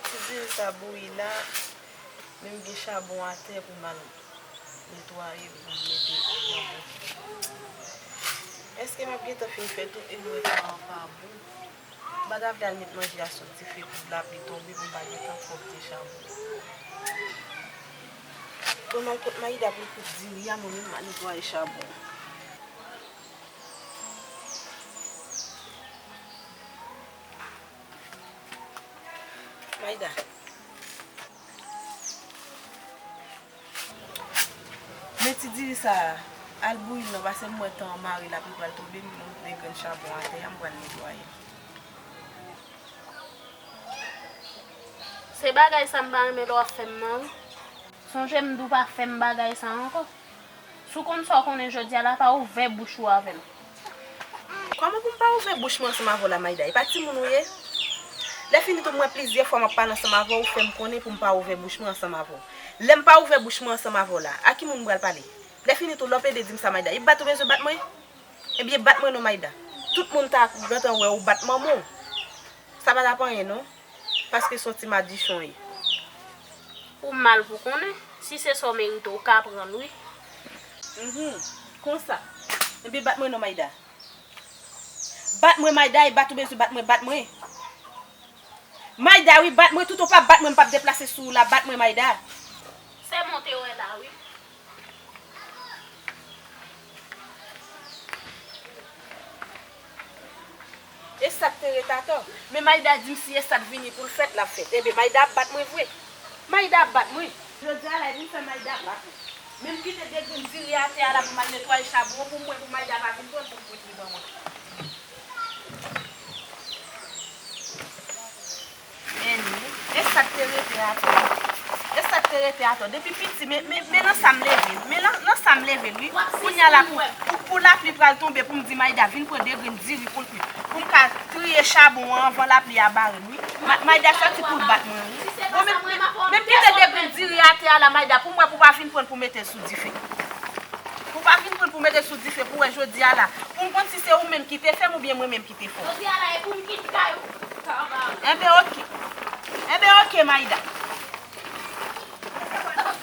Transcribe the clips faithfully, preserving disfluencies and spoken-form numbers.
Ti diri sa bouyi la, men m gen chabon atè pou m al netwaye, pou m mete nan bouyi. Èske m ap gentan fin fè tou e m wè tan an pa bon? M pa ta vle al met manje a sou dife pou lapli tonbe, pou m pa gentan twòp de chabon. Bon, m al kot Maïda pou l koud diri a, mwen menm m al netwaye chabon. Maïda. Men ti diri sa a, al bouyi l non, paske m wè tan an mare, lapli pral tonbe, m gen grenn chabon atè a, m pral netwaye. Se bagay sa m pa renmen lè w ap fè m nan, wi. Sonje m di w pa fè m bagay sa ankò. Si w konn sa w konnen jodi a la, pa ouvè bouch ou avè m. Kòman pou m pa ouvè bouch mwen ansanm avè w la, Maïda? E pa timoun ou ye? Lè fini tou, m wè plizyè fwa m ap pale ansanm avè w, ou fè m konnen pou m pa ouvè bouch mwen ansanm avè w. Lè m pa ouvè bouch mwen ansanm avè w la, a ki moun m pral pale? Lè fini tou, lè w pede di m sa, Maïda, e bat ou bezwen bat mwen? Ebyen, bat mwen non, Maïda. Tout moun ta gentan wè ou bat manman w. Sa pa t ap anyen non. Paske se yon ti madichon w ye. Pou mal pou konnen, si se sa w merite, w ka pran l, wi. Mhm. Konsa. Ebyen, bat mwen non, Maïda. Bat mwen, Maïda, e bat ou bezwen bat mwen, bat mwen. Maïda, wi, bat mwen, tout ou pa bat mwen, m p ap deplase sou ou la, bat mwen, Maïda. Se monte wè la, wi. E sa k te ret atò. Men Maïda di m si e sa k vini pou l fèt, l ap fèt. Enben, Maïda ap bat mwen vre. Maïda ap bat mwen. Jodi a la, e pou m fè Maïda bat mwen. Men m kite de grenn diri atè a la pou m al netwaye chabon an pou m wè pou Maïda pa vin pran l pou l koud li ban mwen. Anyway, e sa k te rete atò. E sa k te rete atò. Depi piti, men, men, men nan sa m leve l. Men nan, nan sa m leve l, wi. Kounye a la, pou, pou, pou lapli pral tonbe, pou m di Maïda vin pran de grenn diri pou l kuit. Pou m ka triye chabon an anvan lapli a bare m, wi. Ma-, Maïda soti pou l bat mwen, wi. Bon, men, men, men m kite de grenn diri atè a la, Maïda, pou m wè pou w pa vin pran l pou mete l sou dife. Pou w pa vin pran l pou mete l sou dife, pou w wè jodi a la. Pou m konn si se ou menm ki te fè m oubyen mwen menm ki te fè w. Jodi a la, e pou m kit kay ou. Enben, oke. Enben, oke, Maïda.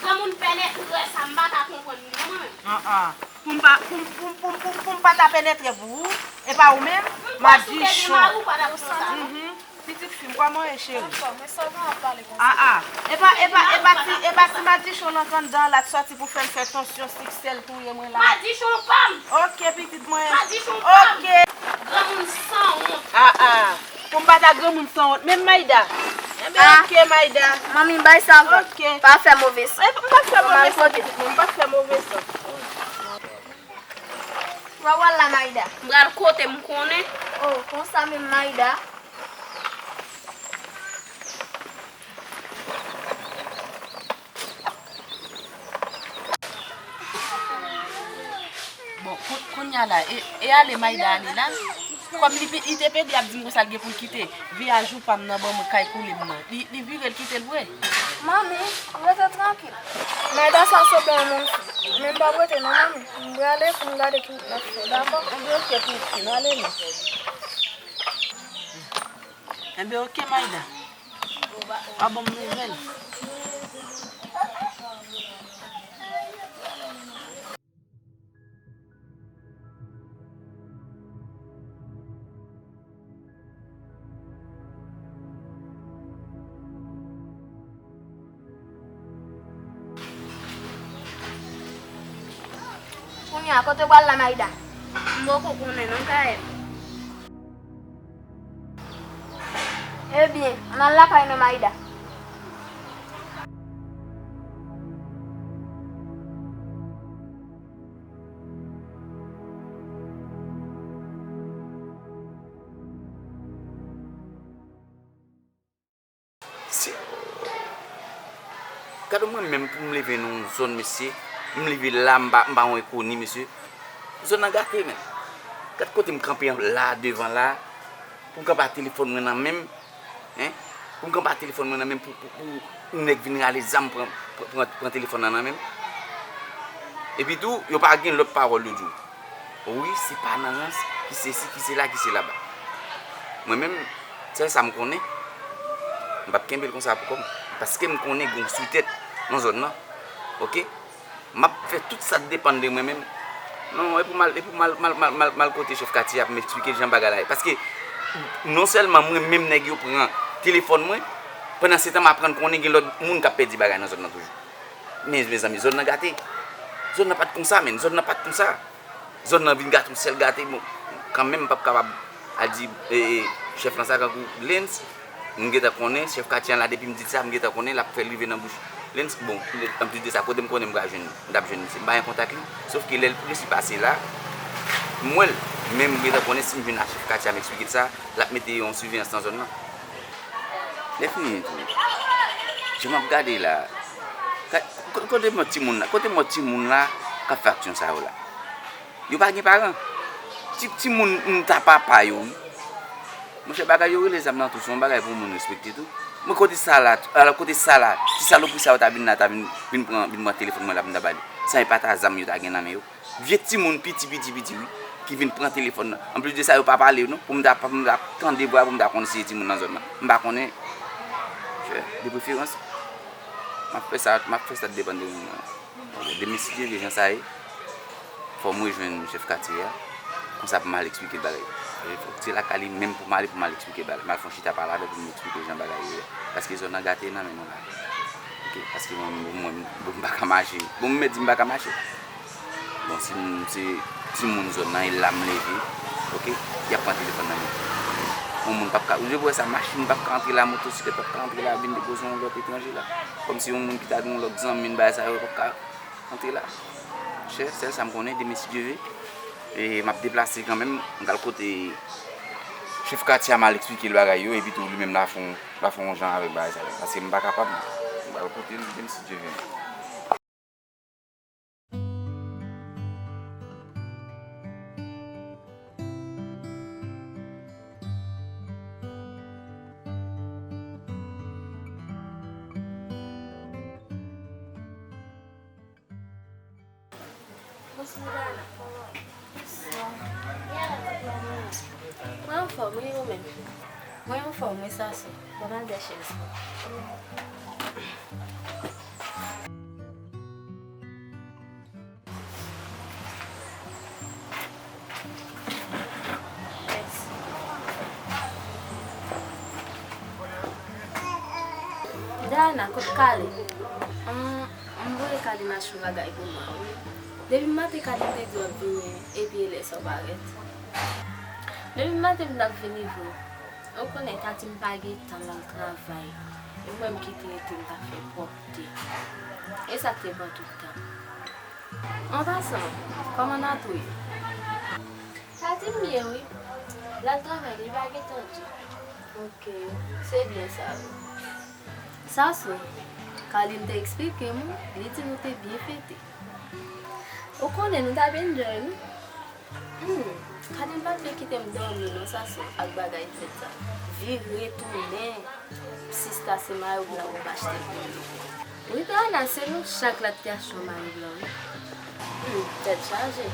Granmoun penetre sa, m pa ka konprann li non, mwen menm. An, an. Pou m pa, pou m, pou m, pou m, pou m, pou m pa ta penetre pou ou, e pa ou menm, madichon. Mhm. Pitit fi m, kòman w ye, cheri? Anfòm, men sa w gen ap pale konsa? Ah, ah. E pa, e pa, e pa ti, e pa ti madichon nan anndan la t sòti pou fè m fè tansyon, sik, sèl, touye mwen la. Madichon pa m! Oke, pitit mwen. Madichon pa m! Oke. Granmoun sanwont. Ah, ah. Pou m pa ta granmoun sanwont. Menm Maïda. Enben, oke, Maïda. Manmi, bay sa vant. Oke. Pa fè move san. E, m pa t fè move san, pitit mwen. M pa t fè move san. Wa wal la, Maïda. M pral kote m konnen. Oh, konsa menm, Maïda. Bon, kou-, kounye a la, e, e ale Maïda ale la. Kòm li, li te pede ap di m konsa l gen pou l kite. Viyaj ou pa m nan ban mwen kay koule m nan. Li, li vire l kite l vre. Manmi, rete trankil. Maïda sa se bon moun fi. Men m p ap rete non, manmi. M prale pou m gade ki wout n ap fè, dakò? Enben, oke, pitit fi m, ale non. Enben, oke, Maïda. W a ban m nouvèl. Kounye a, kote w pral la, Maïda? M poko konnen non, Kaèn. Ebyen, ann al lakay nou, Maïda. Se, gade mwen menm pou m leve nan yon zòn, mesye. M leve la, m pa, m pa yon enkoni, mesye. Zòn nan gate, men. Gad kote m kanpe la, devan la. Pou m kanpe ak telefòn mwen nan men m. Hein? Pou m kanpe ak telefòn mwen nan men m, pou, pou, pou yon nèg vin rale zam, pran, pran, pran, pran telefòn nan nan men m. Epi tou, yo pa gen lòt pawòl yo di w. Wi, se pa nan rans, ki sesi, ki sela, ki selaba. Mwen menm, sèl sa m konnen, M p ap kenbe l konsa pou kò m. Paske m konnen gen yon sou tèt nan zòn nan. Oke? M ap fè tout sa k depann de mwen menm. Non, e pou m al, e pou m al, m al, m al, m al, m al kote chèf katye a pou m eksplike l jan bagay la ye. Paske non sèlman mwen menm nèg yo pran telefòn mwen, pandan se tan m aprann konnen gen lòt moun k ap pèdi bagay nan zòn nan toujou. Men, mezanmi, zòn nan gate. Zòn nan pa t konsa, menn. Zòn nan pa t konsa. Zòn nan vin gate, yon sèl gate. Bon, kanmenm, m p ap kapab al di, e, e, chèf lan sa, kankou Lens, m gentan konnen, chèf katye an la, depi m di sa, m gentan konnen, l ap fè l rive nan bouch Lens. Bon, anplis de sa, kote m konnen m pral jwenn li, m t ap jwenn li, se m pa gen kontak li. Sòf ke lè l resi pase la, m wè l, men m gentan konnen si m jwenn ak chèf katye a, m eksplike l sa, l ap mete yon siveyans nan zòn nan. Lè fini tou, jan m ap gade la, ka-, ko-, kote mòd timoun la, kote mòd timoun la k ap fè aksyon sa yo la? Yo pa gen paran. Ti, timoun, m ta papa yo, wi. Monchè, bagay yo rele zam nan tou, se yon bagay pou moun respekte tou. Mwen kote sa la, alò kote sa la, ti salopri sa yo ta vin la, ta vin, vin pran, vin pran telefòn mwen la pou m ta ba li. Sa e pa ta zam yo ta gen nan men yo. Vye timoun piti, piti, piti, wi, ki vin pran telefòn nan. Anplis de sa, yo pa pale, non, pou m ta, pou m ta tande vwa, pou m ta konn si se timoun nan zòn nan. M pa konnen. Monchè, de preferans, m ap fè sa, m ap fè sa depann de moun nan. Bon, demen, si Dye vle, jan sa ye, fò m rejwenn chèf katye a. Konsa pou m al eksplike l bagay. E fòk se lakay li menm pou m ale, pou m al eksplike l bagay. M al fè yon chita pale avè l pou m eksplike l jan bagay yo ye. Paske zòn nan gate nan men nou la. Oke, paske mwen, mwen, mwen, bon, m pa ka mache. Bon, m mèt di m pa ka mache. Bon, si m se timoun zòn nan, e la m leve, oke, y ap pran telefòn nan men m. Yon moun p ap ka, je wè sa, machin p ap ka antre la, motosiklèt p ap ka antre la, vin depoze yon lòt etranje la. Kòmsi yon moun ki ta gen yon lòt zanmi, bagay sa yo p ap ka antre la. Chè, sèl sa m konnen, demen si Dye ve, e m ap deplase kanmenm, m pral kote chèf katye a, m al eksplike l bagay yo, epi tou li menm l a fè yon, l a fè yon jan avèk bagay sa yo. Paske m pa kapab, m pral kote l, demen si Dye ve. Bonswa, Dana. Kòman w ye? Mwen anfòm, wi, ou menm? Mwen anfòm, wi, Sasou. Ban m al dèyè chèz mwen. Mèsi. Dana, kot Kale? An, m voye Kale achte yon bagay pou mwen, wi. Depi maten Kale m te di w ap vini, epi e lè sa w parèt. Depi maten m t ap vini vre. Ou konnen Tati m pa gen tan l al travay. E mwen m kite l ete m t ap fè pwòpte. E sa k te pran tout tan. An pasan, kòman Natou ye? Tati m byen wi. L al travay, li pa gen tan di. Ok, se byen sa wi. Sasou, Carline te eksplike m wi, li di nou te byen fete. Ou konnen nou t ap enjoy wi. Hmm, Carline pa t vle kite m dòmi non Sasou ak bagay fèt sa. Vire tounen, sista se mayo blan ou m achte pou nou. Wi Dana, se nou chak la t te achte yon mayo blan wi. Hmm, tèt chaje.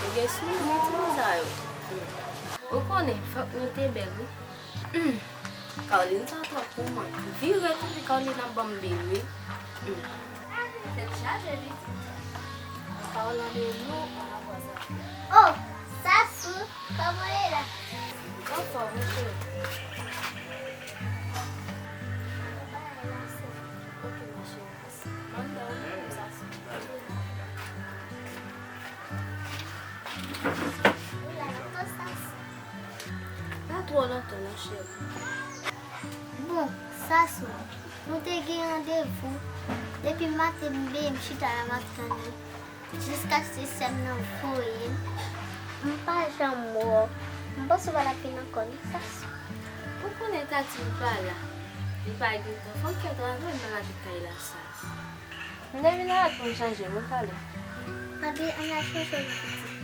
Ou gen sou ou wi timoun sa yo. Hmm. Ou konnen, fòk nou te bèl wi. Hmm. Carline sa twòp pou mwen. Vire tounen Carline ap ban m byen wi. Hmm. Tèt chaje pitit. An palan de nou, an apwa sa. Oh, Sasou, kòman w ye la? Anfòm wi cheri. Ok ma cheri. Pa twò lontan non cheri. Bon, Sasou, nou te gen randevou. Depi maten m benyen m chita la m ap tann ou. Jiskaske sè m nan voye m. M pa janm wè w. M panse w pa t ap vin ankò non Sasou. Ou konnen Tati m pa la. Li pa gen tan. Fò m fè travay m nan lavi kay la Sasou. M te vin avèk pou m chanje wi Carline. Ann al chanje wi pitit.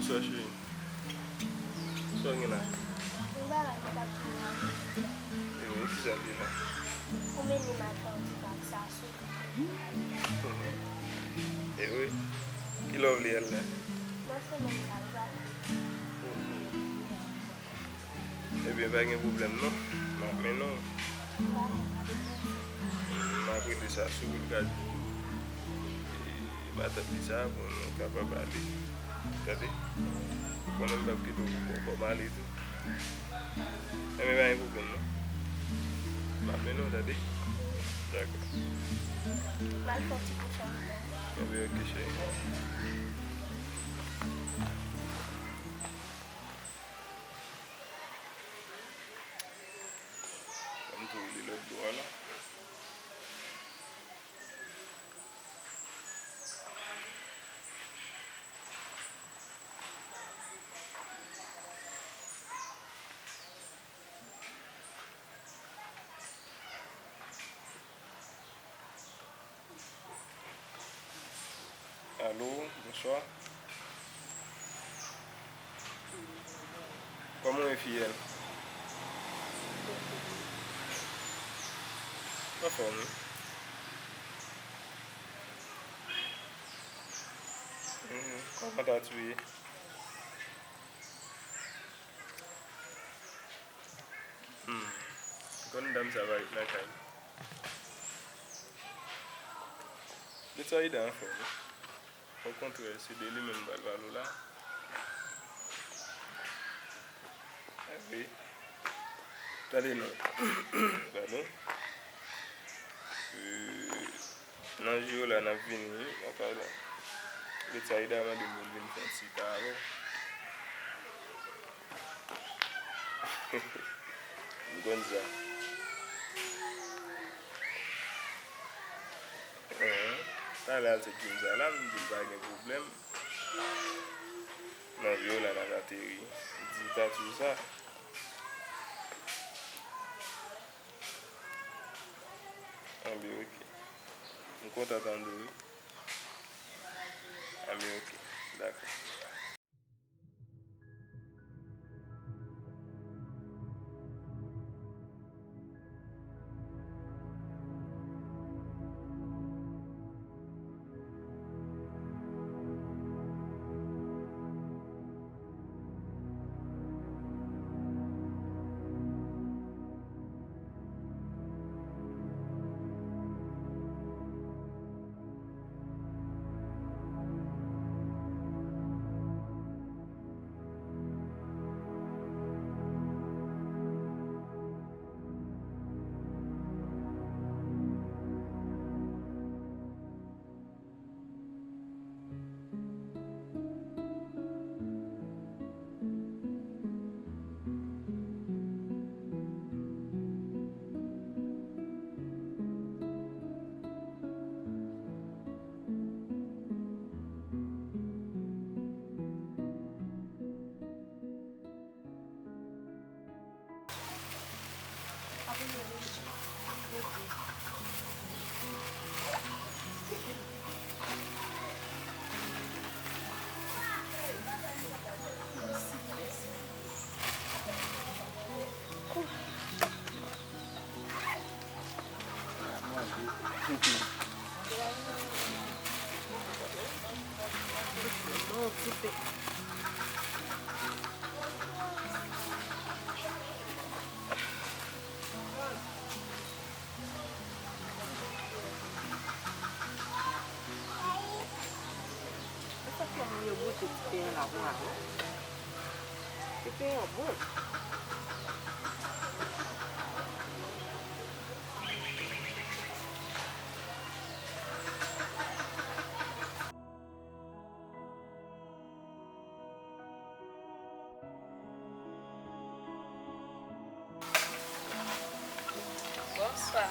Sa cheri. Sa w gen la? Yon bagay mwen t ap di w la. E wi, kisa l ye la? Ou mennen m al fè yon ti bak sa sou. E wi. Kilè w vle al la? Nan semèn sa l va. Ebyen, pa gen pwoblèm non. M ap mennen w. M ap rele Sasou pou l ka di matant li sa pou nou kapab ale. Tande? Ou konnen m p ap kite w pou kò, fò m ale tou. Ebyen, pa gen pwoblèm non. M ap mennen w, tande? Dakò. M al fè yon ti kouche ankò. Ebyen, oke, cheri. Ban m tou li lòt bò a la. Alo, bonswa. Kòman w ye, fiyèl? Anfòm, wi. Mhm. Kòman ta tou ye? Hmm. Konn dam sa pa ret lakay. Betsaida anfòm, wi. Okontrè, se de li menm m pral pale w la. Wi. Tande non. Padon. Euh, nan jou yo la, n ap vini, wi, nan kay la. Betsaida mande m pou l vin fè yon ti karo. M konn sa. Enhen. Talè a l te di m sa la, m di l pa gen pwoblèm. Nan jou yo la n ap ateri. M di Tatou sa. Anben, oke. M kontan tande w, wi. Anben, oke. Dakò. Sa fè moun yo goute ti pen an la pou mwen. Ti pen an bon. Bonswa.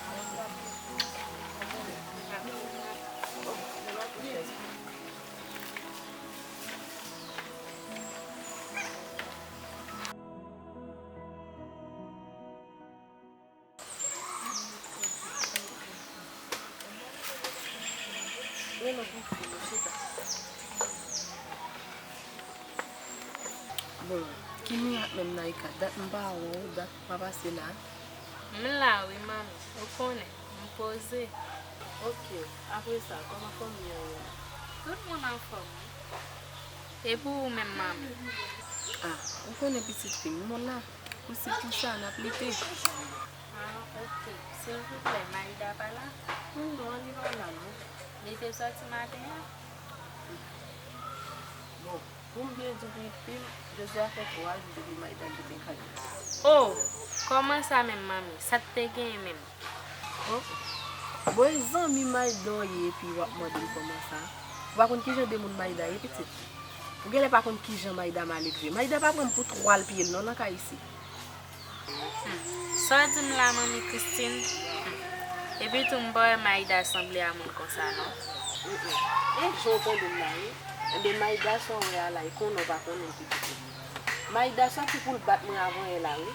Bon, ki mirak menm Naïka? Dat m pa wè w, dat m pa pase la. M la wi, manmi. Ou konnen, m poze. Ok, apre sa, kòman fanmi an ye? Tout moun anfòm, wi. E pou ou menm, manmi? Ah, ou konnen pitit fi m, nou la. Pou si pou sa, n ap lite. Ah, ok. Silvouplè, Maïda pa la? Non, li pa la, non. Li te sòti maten an? Bon, pou m byen di w, pitit fi m, jodi a fè twa jou depi Maïda kite kay la. Oh! Kòman sa menm, manmi? Sa k te genyen menm? Oh. Bon, e zanmi Maïda w ye, epi w ap mande m kòman sa? Ou pa konn ki jan de moun Maïda ye, pitit? Ou genlè pa konn ki jan Maïda maledve. Maïda pa pran m pou twal pye l non nan kay isit. Hmm. Sa w di m la, manmi Christine? Hmm. Epi tou, m pa wè Maïda sanble a moun konsa, non. Mm, mm. E jan w tande m la, wi. Enben, Maïda sa w wè a la, e konnen w pa konnen l, pitit fi m. Maïda sòti pou l bat mwen avan yè la, wi.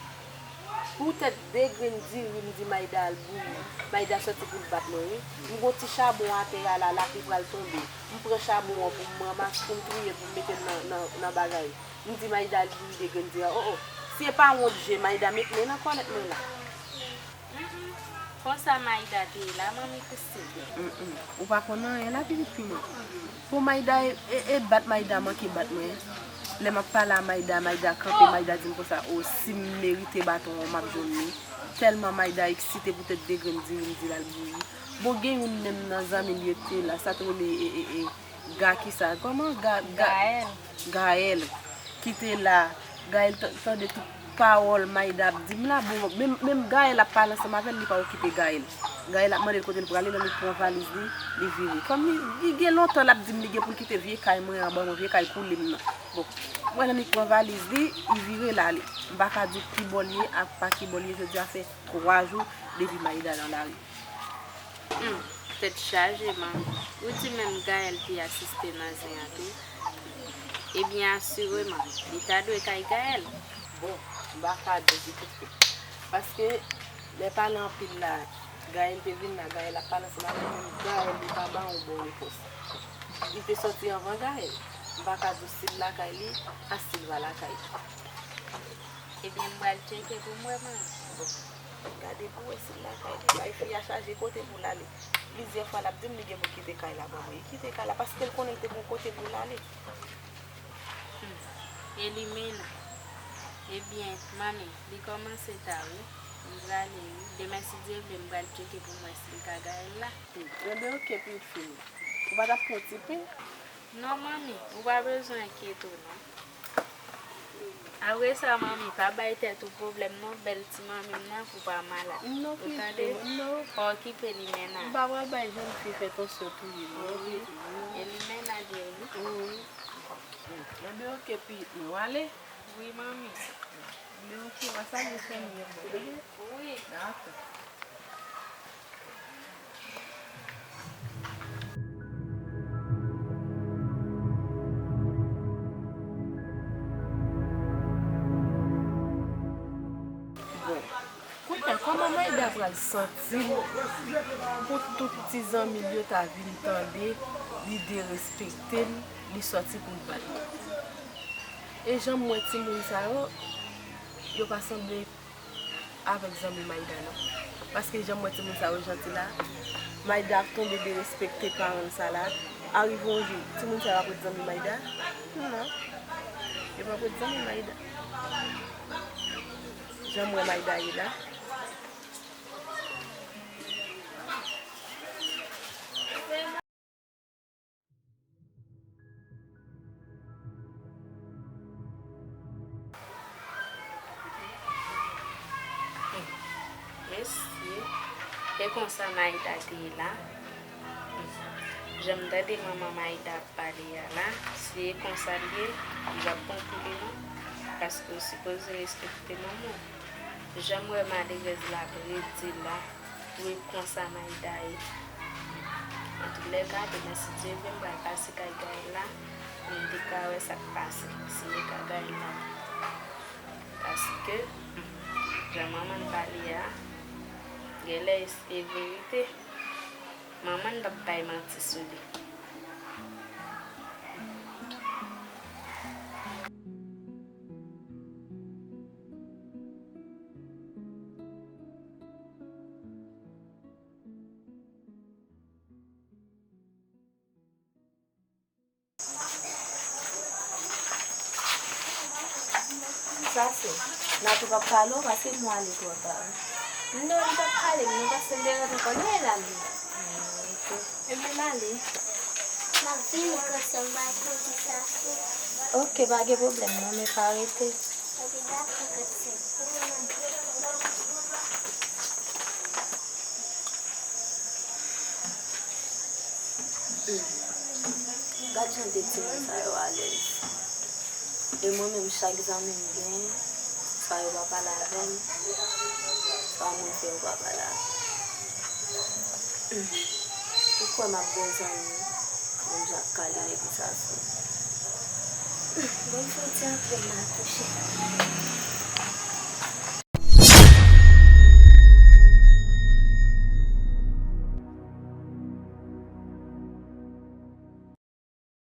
Poutèt de grenn diri m di Maïda al bouyi. Maïda sòti pou l bat mwen, wi. M gon ti chabon atè a la, lapli pral tonbe. M pran chabon an pou m ranmase, pou m touye, pou m mete l nan, nan, nan bagay. M di Maïda al bouyi de grenn diri a. Oh, oh. Si e pa wont je, Maïda met men nan kòlèt mwen la. Mm-mm. Konsa Maïda te ye la, manmi Christine? Mm-mm. Ou pa konn anyen la, pitit fi mwen. Pou Maïda, e, e, e bat Maïda manke bat mwen. Lè m ap pale a Maïda, Maïda kanpe, Maïda di m konsa, o, si m merite baton an, m ap jwenn li. Tèlman Maïda eksite poutèt de grenn diri m di l al bouyi. Bon, gen youn menm nan zanmi l yo te la, sa te rele, e, e, e, Ga kisa? Kòman? Ga, Ga, Gaël. Gaël, ki te la. Gaël t-, tande tout pawòl Maïda ap di m la. Bon, menm, menm Gaël ap pale ansanm avè l, li pa okipe Gaël. Gaël ap mande l kote l prale, l annik pran valiz li, li vire. Kòm li, li gen lontan l ap di m li gen pou l kite vye kay mwen an ban mwen, vye kay koule m nan. Bon, mwen annik pran valiz li, li vire l ale. M pa ka di w ki bò l ye ak pa ki bò l ye, jodi a fè twa jou depi Maïda nan lari. Hmm, tèt chaje, manmi. Ou di menm Gaël te asiste nan zen an tou? Ebyen, asireman, li ta dwe kay Gaël. Bon, m pa ka di pitit fi. Paske, lè pale anpil la, Gaël te vin la, Gaël ap pale ansanm avè l, menm Gaël, li pa ba yon bon repons. Li te sòti anvan Gaël. M pa ka di w si l lakay li, a si l pa lakay li. Ebyen, m pral tcheke pou m wè, manmi. Bon. Gade pou wè si l lakay li. Bay fi a chaje kote pou l ale. Plizyè fwa l ap di m li gen pou l kite kay la ban mwen. Li kite kay la paske l konnen l te gen yon kote pou l ale. Hmm. Elimena. Ebyen, manmi, li kòmanse ta wi. M prale wi. Demen si Dye vle m pral tcheke pou m wè si l ka Gaël la. Hmm. Enben oke, pitit fi m. Ou pa t ap pran ti pen? Non, manmi, ou pa bezwen enkyete w non. Apre sa, manmi, pa bay tèt ou pwoblèm non, bèl ti manmi m nan, pou w pa malad. Non, pitit fi m, non. Ou tande? Pa okipe Limena. M pa pral bay jèn fi fè tansyon touye m non, pitit fi m. E Limena li ye wi. Wi. Enben oke, pitit mwen, w ale? Wi, manmi. Enben oke, w a salye fanmi an pou mwen, tande? Wi. Dakò. Bon, kounye a, kòman Maïda pral santi l pou tout ti zanmi l yo ta vin tande li derespekte l, li sòti pou l bat mwen? E jan m wè timoun sa yo, yo pa sanble avèk zanmi Maïda, non. Paske jan m wè timoun sa yo janti la, Maïda ap tonbe derespekte paran l sa la. Arive yon jou, timoun sa yo ap ret zanmi Maïda? Non. Yo p ap ret zanmi Maïda. Jan m wè Maïda ye la. Mesye, e konsa Maïda te ye la. Jan m tande manman Maïda ap pale a la, si e konsa l ye, li p ap pran koulè non, paske w sipoze respekte manman w. Jan m wè malerèz la ap rete la, wi, konsa Maïda ye. Antoulèka, demen si Dye vle, m pral pase kay Gaël la, pou m te ka wè sa k pase, si e ka Gaël la. Paske, hmm, jan manman l pale a, genlè e, e verite. Manman l p ap bay manti sou li. Sa se, Natou p ap pale w paske m wè ale twò ta. Non, li p ap pale m non, paske m te rete ankò. Li rele la menm. Ebyen, m ale. M ap vini kanson bay pou di sa. Ok, pa gen pwoblèm non, men pa rete. Ok, dakò kanson. Hmm. Gad jan de timoun sa yo alèz. E mwen menm, chak zanmi m gen, swa yo pa pale avè m, swa mwen fè yo pa pale avè m. Hmm. Ou kwè m ap gen yon zanmi menm jan ak Kaline epi Sasou? Hmm. Bon, m soti anpil, m al kouche.